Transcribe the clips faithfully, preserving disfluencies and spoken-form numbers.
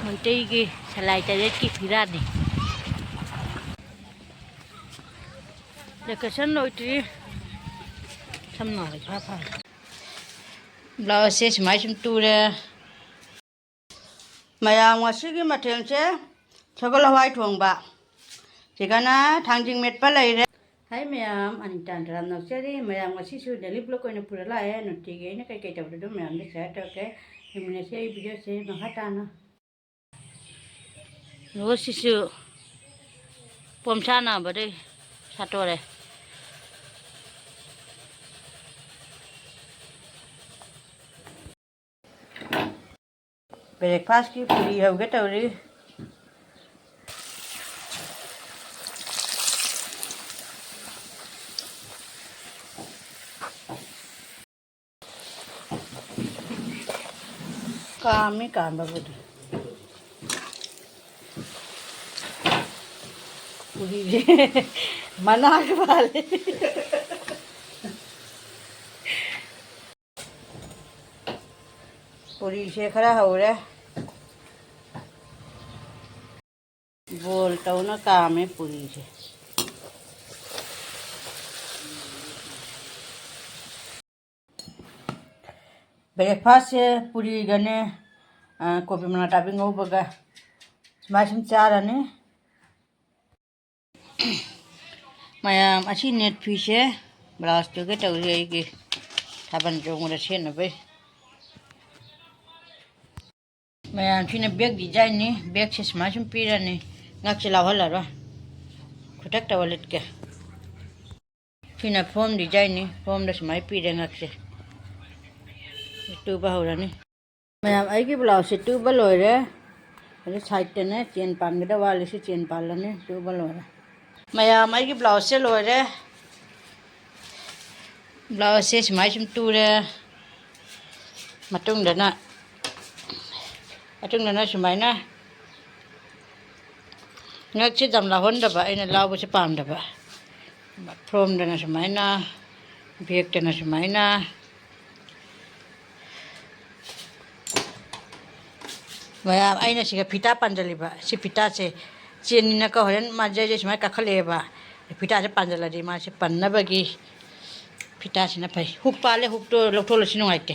ꯃꯩꯇꯩꯒꯤ ꯁꯂꯥꯏ ꯇꯔꯦꯠꯀꯤ ꯐꯤꯔꯥꯅꯤ꯫ Decoration ꯂꯣꯏꯗ꯭ꯔꯤ꯫ ꯁꯝꯅ ꯏꯐꯥ ꯐꯥꯔꯦ꯫ Blouseꯁꯦ ꯁꯨꯃꯥꯏ ꯁꯨꯝ ꯇꯨꯔꯦ꯫ ꯃꯌꯥꯝ ꯉꯁꯤꯒꯤ ꯃꯊꯦꯜꯁꯦ ꯁꯒꯣꯜ ꯍꯋꯥꯏ ꯊꯣꯡꯕ, ꯁꯤꯒꯅ ꯊꯥꯡꯖꯤꯡ ꯃꯦꯠꯄ ꯂꯩꯔꯦ꯫ ꯍꯥꯏ ꯃꯌꯥꯝ, ꯑꯅꯤꯇꯥꯟ ꯇꯔꯥꯝ ꯅꯣꯛꯆꯔꯤ꯫ ꯃꯌꯥꯝ ꯉꯁꯤꯁꯨ daily vlog ꯑꯣꯏꯅ ꯄꯨꯔ ꯂꯥꯛꯑꯦ꯫ ꯅꯨꯡꯇꯤꯒꯤ ꯑꯩꯅ ꯀꯩꯀꯩ ꯇꯧꯕꯗꯣ ꯑꯗꯨꯝ ꯃꯌꯥꯝꯗ share ꯇꯧꯔꯛꯀꯦ꯫ ꯌꯦꯡꯃꯤꯟꯅꯁꯦ ꯑꯩ videoꯁꯦ ꯃꯈꯥ ꯇꯥꯅ꯫ ꯂꯣꯁꯤꯁꯨ ꯄꯣꯝꯁꯥ ꯅꯥꯕꯗꯩ ꯁꯥꯠꯇꯣꯔꯦ꯫ Breakfastꯀꯤ ꯄꯨꯔꯤ ꯍꯧꯒꯦ ꯇꯧꯔꯤ꯫ ꯀꯥꯝꯃꯤ ꯀꯥꯝꯕꯕꯨꯗꯤ꯫ ꯄꯨꯔꯤꯁꯦ ꯃꯅꯥꯒ ꯄꯥꯜꯂꯦ꯫ ꯄꯨꯔꯤꯁꯦ ꯈꯔ ꯍꯧꯔꯦ꯫ ꯕꯣꯜ ꯇꯧꯅ ꯀꯥꯝꯃꯦ ꯄꯨꯔꯤꯁꯦ꯫ Breakfastꯁꯦ ꯄꯨꯔꯤꯒꯅꯦ, ꯑ, ꯀꯣꯕꯤ ꯃꯅꯥ ꯇꯥꯕꯤ ꯉꯧꯕꯒ ꯁꯨꯃꯥꯏ ꯁꯨꯝ ꯆꯥꯔꯅꯤ꯫ ꯃꯌꯥꯝ, ꯑꯁꯤ net ꯐꯤꯁꯦ blouse ꯇꯨꯒꯦ ꯇꯧꯔꯤ ꯑꯩꯒꯤ꯫ ꯊꯥꯕꯜ ꯆꯣꯡꯕꯗ ꯁꯦꯠꯅꯕꯩ꯫ ꯃꯌꯥꯝ, ꯁꯤꯅ bag designꯅꯤ꯫ Bagꯁꯦ ꯁꯨꯃꯥꯏ ꯁꯨꯝ ꯄꯤꯔꯅꯤ꯫ ꯉꯛꯁꯦ ꯂꯥꯎꯍꯜꯂꯔꯣꯏ꯫ ꯈꯨꯗꯛꯇ ꯋꯥꯂꯤꯠꯀꯦ꯫ ꯁꯤꯅ form designꯅꯤ꯫ Formꯗ ꯁꯨꯃꯥꯏ ꯄꯤꯔꯦ ꯉꯛꯁꯦ꯫ ꯇꯨꯕ ꯍꯧꯔꯅꯤ꯫ ꯃꯌꯥꯝ, ꯑꯩꯒꯤ blouseꯁꯦ ꯇꯨꯕ ꯂꯣꯏꯔꯦ꯫ ꯑꯗꯨ sideꯇꯅꯦ ꯆꯦꯟ ꯄꯥꯟꯒꯗꯕ ꯋꯥꯠꯂꯤ꯫ ꯁꯤ ꯆꯦꯟ ꯄꯥꯜꯂꯅꯤ꯫ ꯇꯨꯕ ꯂꯣꯏꯔꯦ꯫ ꯃꯌꯥꯝ, ꯑꯩꯒꯤ blouseꯁꯦ ꯂꯣꯏꯔꯦ꯫ Blouseꯁꯦ ꯁꯨꯃꯥꯏ ꯁꯨꯝ ꯇꯨꯔꯦ꯫ ꯃꯇꯨꯡꯗꯅ, ꯃꯇꯨꯡꯗꯅ ꯁꯨꯃꯥꯏꯅ ꯉꯛꯁꯦ ꯌꯥꯝ ꯂꯥꯎꯍꯟꯗꯕ, ꯑꯩꯅ ꯂꯥꯎꯕꯁꯦ ꯄꯥꯝꯗꯕ꯫ Formꯗꯅ ꯁꯨꯃꯥꯏꯅ, bagꯇꯅ ꯁꯨꯃꯥꯏꯅ꯫ ꯃꯌꯥꯝ, ꯑꯩꯅ ꯁꯤꯒ ꯐꯤꯇꯥ ꯄꯥꯟꯖꯜꯂꯤꯕ꯫ ꯁꯤ ꯐꯤꯇꯥꯁꯦ ꯆꯦꯟꯅꯤꯅꯀꯣ, ꯍꯣꯔꯦꯟ ꯃꯥꯁꯦ ꯁꯨꯃꯥꯏꯅ ꯀꯥꯈꯠꯂꯛꯑꯦꯕ꯫ ꯐꯤꯇꯥꯁꯦ ꯄꯥꯟꯖꯜꯂꯗꯤ ꯃꯥꯁꯦ ꯄꯟꯅꯕꯒꯤ ꯐꯤꯇꯥꯁꯤꯅ ꯐꯩ꯫ ꯍꯨꯛ ꯄꯥꯜꯂꯦ, ꯍꯨꯛꯇꯣ ꯂꯧꯊꯣꯛꯂꯁꯤ ꯅꯨꯡꯉꯥꯏꯇꯦ꯫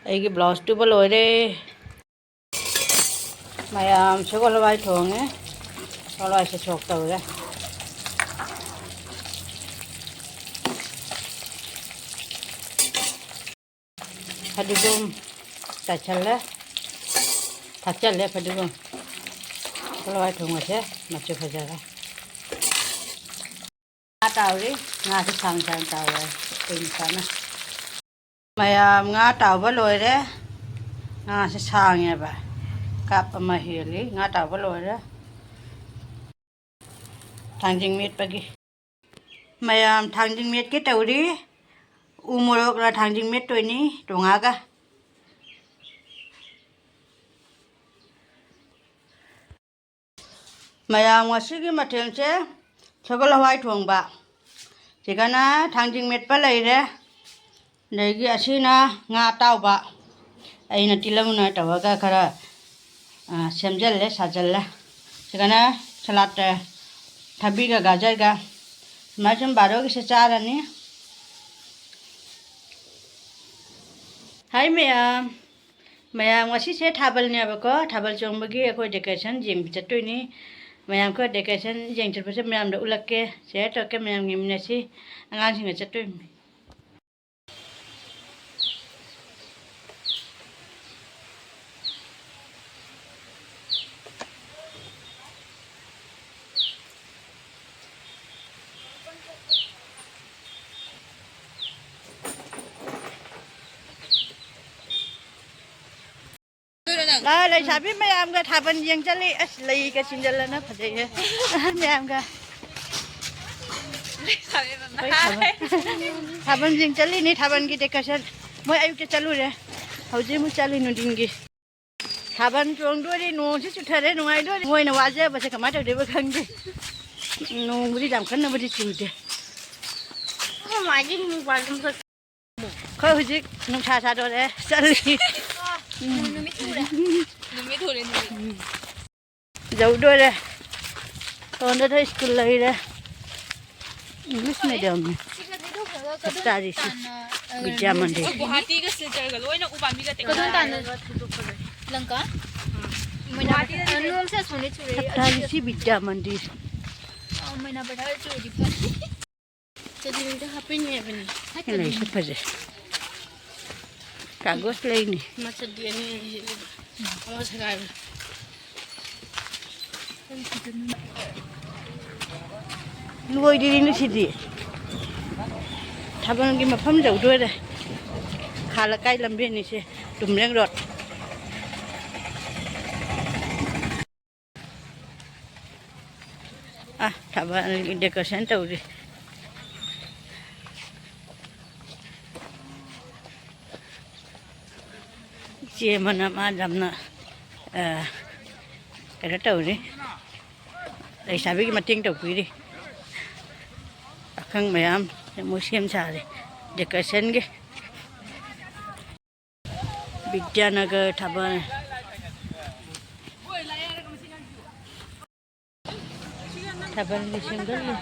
ꯑꯩꯒꯤ ꯕ꯭ꯂꯥꯎꯁ ꯇꯨꯕ ꯂꯣꯏꯔꯦ꯫ ꯃꯌꯥꯝ ꯁꯒꯣꯜ ꯍꯋꯥꯏ ꯊꯣꯡꯉꯦ꯫ ꯁꯒꯣꯜ ꯍꯋꯥꯏꯁꯦ ꯁꯣꯛ ꯇꯧꯔꯦ꯫ ꯐꯗꯤꯒꯣꯝ ꯆꯥꯏꯁꯜꯂꯦ, ꯊꯥꯛꯆꯜꯂꯦ ꯐꯗꯤꯒꯣꯝ꯫ ꯁꯒꯣꯜ ꯍꯋꯥꯏ ꯊꯣꯡꯕꯁꯦ ꯃꯆꯨ ꯐꯖꯔꯦ꯫ ꯉꯥ ꯇꯥꯎꯔꯤ, ꯉꯥꯁꯦ ꯁꯥꯡ ꯁꯥꯡ ꯇꯥꯎꯔꯦ ꯑꯩꯈꯣꯏ ꯅꯨꯄꯥꯅ꯫ ꯃꯌꯥꯝ ꯉꯥ ꯇꯥꯎꯕ ꯂꯣꯏꯔꯦ꯫ ꯉꯥꯁꯦ ꯁꯥꯡꯉꯦꯕ, ꯀꯥꯞ ꯑꯃ ꯍꯦꯜꯂꯤ꯫ ꯉꯥ ꯇꯥꯎꯕ ꯂꯣꯏꯔꯦ꯫ ꯊꯥꯡꯖꯤꯡ ꯃꯦꯠꯄꯒꯤ꯫ ꯃꯌꯥꯝ ꯊꯥꯡꯖꯤꯡ ꯃꯦꯠꯀꯦ ꯇꯧꯔꯤ꯫ ꯎ ꯃꯣꯔꯣꯛꯅ ꯊꯥꯡꯖꯤꯡ ꯃꯦꯠꯇꯣꯏꯅꯤ, ꯇꯣꯉꯥꯒ꯫ ꯃꯌꯥꯝ ꯉꯁꯤꯒꯤ ꯃꯊꯦꯜꯁꯦ ꯁꯒꯣꯜ ꯍꯋꯥꯏ ꯊꯣꯡꯕ, ꯁꯤꯒꯅ ꯊꯥꯡꯖꯤꯡ ꯃꯦꯠꯄ ꯂꯩꯔꯦ, ꯑꯗꯒꯤ ꯑꯁꯤꯅ ꯉꯥ ꯑꯇꯥꯎꯕ꯫ ꯑꯩꯅ ꯇꯤꯜꯍꯧꯅ ꯇꯧꯔꯒ ꯈꯔ, ꯑ, ꯁꯦꯝꯖꯜꯂꯦ, ꯁꯥꯖꯜꯂꯦ꯫ ꯁꯤꯒꯅ ꯁꯂꯥꯠꯇ ꯊꯕꯤꯒ ꯒꯥꯖꯔꯒ ꯁꯨꯃꯥꯏ ꯁꯨꯝ ꯕꯥꯔꯣꯒꯤꯁꯦ ꯆꯥꯔꯅꯤ꯫ ꯍꯥꯏ ꯃꯌꯥꯝ, ꯃꯌꯥꯝ ꯉꯁꯤꯁꯦ ꯊꯥꯕꯜꯅꯦꯕꯀꯣ, ꯊꯥꯕꯜ ꯆꯣꯡꯕꯒꯤ ꯑꯩꯈꯣꯏ decoration ꯌꯦꯡꯕ ꯆꯠꯇꯣꯏꯅꯤ꯫ ꯃꯌꯥꯝ ꯑꯩꯈꯣꯏ decoration ꯌꯦꯡ ꯆꯠꯄꯁꯦ ꯃꯌꯥꯝꯗ ꯎꯠꯂꯛꯀꯦ, share ꯇꯧꯔꯛꯀꯦ, ꯃꯌꯥꯝ ꯌꯦꯡꯃꯤꯟꯅꯁꯤ꯫ ꯑꯉꯥꯡꯁꯤꯡꯒ ꯆꯠꯇꯣꯏꯅꯤ꯫ ꯑꯥ, ꯂꯩꯁꯥꯕꯤ ꯃꯌꯥꯝꯒ ꯊꯥꯕꯜ ꯌꯦꯡ ꯆꯠꯂꯤ꯫ ꯑꯁ, ꯂꯩꯒ ꯆꯤꯟꯖꯜꯂꯅ ꯐꯖꯩꯍꯦ꯫ ꯃꯌꯥꯝꯒ꯫ ꯂꯩꯁꯥꯕꯤ ꯃꯌꯥꯝ꯫ ꯑꯩꯈꯣꯏ ꯊꯥꯕꯜ, ꯊꯥꯕꯜ ꯌꯦꯡ ꯆꯠꯂꯤꯅꯤ, ꯊꯥꯕꯜꯒꯤ decoration꯫ ꯃꯣꯏ ꯑꯌꯨꯛꯇ ꯆꯠꯂꯨꯔꯦ, ꯍꯧꯖꯤꯛ ꯑꯃꯨꯛ ꯆꯠꯂꯤ ꯅꯨꯡꯊꯤꯟꯒꯤ꯫ ꯊꯥꯕꯜ ꯆꯣꯡꯗꯣꯔꯤ, ꯅꯣꯡꯁꯤ ꯆꯨꯊꯔꯦ, ꯅꯨꯡꯉꯥꯏꯗꯣꯔꯤ꯫ ꯃꯣꯏꯅ ꯋꯥꯖꯕꯁꯦ ꯀꯃꯥꯏꯅ ꯇꯧꯗꯣꯏꯕ ꯈꯪꯗꯦ꯫ ꯅꯣꯡꯕꯨꯗꯤ ꯌꯥꯝ ꯀꯟꯅꯕꯨꯗꯤ ꯆꯨꯗꯦ꯫ ꯑꯩꯈꯣꯏ ꯃꯥꯒꯤ ꯅꯨꯄꯥꯗꯨ ꯑꯩꯈꯣꯏ ꯍꯧꯖꯤꯛ ꯅꯨꯡꯁꯥ ꯁꯥꯗꯣꯔꯛꯑꯦ, ꯆꯠꯂꯤ꯫ ꯅꯨꯃꯤꯠ ꯊꯨꯔꯦ꯫ ꯅꯨꯃꯤꯠ ꯊꯨꯔꯦ, ꯅꯨꯃꯤꯠ꯫ ꯌꯧꯗꯣꯔꯦ꯫ ꯁꯣꯝꯗꯗ ꯁ꯭ꯀꯨꯜ ꯂꯩꯔꯦ꯫ ꯏꯪꯂꯤꯁ ꯃꯦꯗꯤꯌꯝꯅꯤ꯫ ꯁꯤꯒ ꯊꯩꯗꯣꯛꯈ꯭ꯔꯒ ꯀꯗꯣꯝ ꯁꯞꯇꯥꯔꯤꯁꯤ ꯇꯥꯟꯅ, ꯑ, ꯕꯤꯗ꯭ꯌꯥ ꯃꯟꯗꯤꯔ꯫ ꯒꯨꯋꯥꯍꯥꯇꯤꯒ ꯁꯤꯜꯆꯔꯒ ꯂꯣꯏꯅ ꯎꯄꯥꯟꯕꯤꯒ ꯇꯦꯛꯊꯔꯒ ꯀꯗꯣꯝ ꯇꯥꯟꯅ? ꯂꯪꯀꯥ? ꯃꯣꯏꯅꯥ ꯒꯨꯋꯥꯍꯥꯇꯤꯗ ꯄꯩꯊꯥ-, ꯑ, ꯅꯣꯡꯁꯦ ꯑꯁꯣꯝꯗꯩ ꯆꯨꯔꯛꯑꯦ꯫ ꯁꯞꯇꯥꯔꯤꯁꯤ ꯕꯤꯗ꯭ꯌꯥ ꯃꯟꯗꯤꯔ꯫ ꯑ, ꯃꯣꯏꯅꯥ ꯄꯩꯊꯥ ꯆꯨꯔꯗꯤ ꯐꯅꯤ꯫ ꯆꯠꯅꯤꯡꯗ ꯍꯥꯞꯄꯤꯅꯦ ꯍꯥꯏꯕꯅꯤ꯫ ꯂꯩꯁꯨ ꯐꯖꯩ꯫ ꯀꯥꯒꯣꯁ ꯂꯩꯅꯤ꯫ ꯃꯆꯠꯗꯤ ꯑꯅꯤ ꯑꯅꯤ ꯁꯤꯗ ꯑꯃ ꯁꯦꯒꯥꯏꯕ꯫ ꯂꯣꯏꯗ꯭ꯔꯤꯅꯦ ꯁꯤꯗꯤ꯫ ꯊꯥꯕꯜꯒꯤ ꯃꯐꯝ ꯌꯧꯗꯣꯔꯦ꯫ ꯈꯥ ꯂꯩꯀꯥꯏ ꯂꯝꯕꯤꯅꯤꯁꯦ, ꯇꯨꯝꯂꯦꯡ ꯔꯣꯗ꯫ ꯑ, ꯊꯥꯕꯜ decoration ꯇꯧꯔꯤ꯫ ꯏꯆꯦ ꯑꯃꯅ ꯃꯥ ꯌꯥꯝꯅ, ꯑ, ꯀꯩꯅꯣ ꯇꯧꯔꯤ, ꯂꯩꯁꯥꯕꯤꯒꯤ ꯃꯇꯦꯡ ꯇꯧꯕꯤꯔꯤ꯫ ꯄꯥꯈꯪ ꯃꯌꯥꯝ ꯃꯣꯏ ꯁꯦꯝ ꯁꯥꯔꯤ decorationꯒꯤ꯫ ꯕꯤꯗ꯭ꯌꯥꯅꯒꯔ ꯊꯥꯕꯜ꯫ ꯊꯥꯕꯜꯒꯤ ꯁꯦꯝꯒꯠꯂꯤ꯫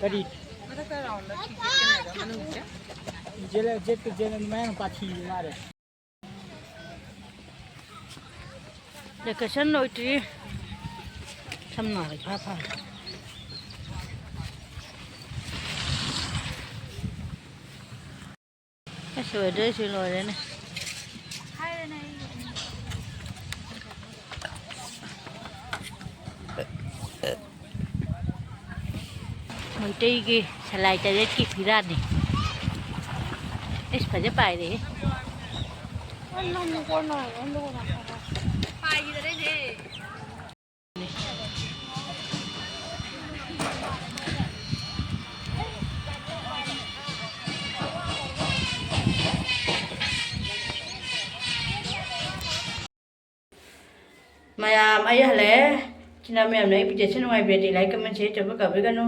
ꯀꯔꯤ? ꯖꯦꯠ, ꯖꯦꯠꯀ ꯖꯦꯠ ꯑꯅꯤ ꯃꯌꯥꯡ ꯄꯥꯊꯤ ꯃꯥꯔꯦ꯫ Decoration ꯂꯣꯏꯗ꯭ꯔꯤ꯫ ꯁꯝꯅ ꯏꯐꯥ ꯐꯥꯔꯦ꯫ ꯑꯁ, weatherꯁꯤ ꯂꯣꯏꯔꯦꯅꯦ꯫ ꯃꯩꯇꯩꯒꯤ ꯁꯂꯥꯏ ꯇꯔꯦꯠꯀꯤ ꯐꯤꯔꯥꯅꯤ꯫ ꯑꯩꯁ, ꯐꯖ ꯄꯥꯏꯔꯦꯍꯦ꯫ ꯄꯥꯏꯈꯤꯗꯔꯦꯅꯦ꯫ ꯃꯌꯥꯝ, ꯑꯩ ꯍꯜꯂꯛꯑꯦ꯫ ꯏꯆꯤꯟ ꯏꯅꯥꯎ ꯃꯌꯥꯝꯅ ꯑꯩ videoꯁꯦ ꯅꯨꯡꯉꯥꯏꯕꯤꯔꯗꯤ like, comment, share ꯇꯧꯕ ꯀꯥꯎꯕꯤꯒꯅꯨ꯫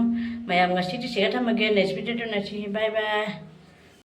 ꯃꯌꯥꯝ, ꯉꯁꯤꯗꯤ ꯁꯤꯒ ꯊꯝꯃꯒꯦ꯫ Next videoꯗ ꯎꯅꯁꯤ꯫ Bye bye꯫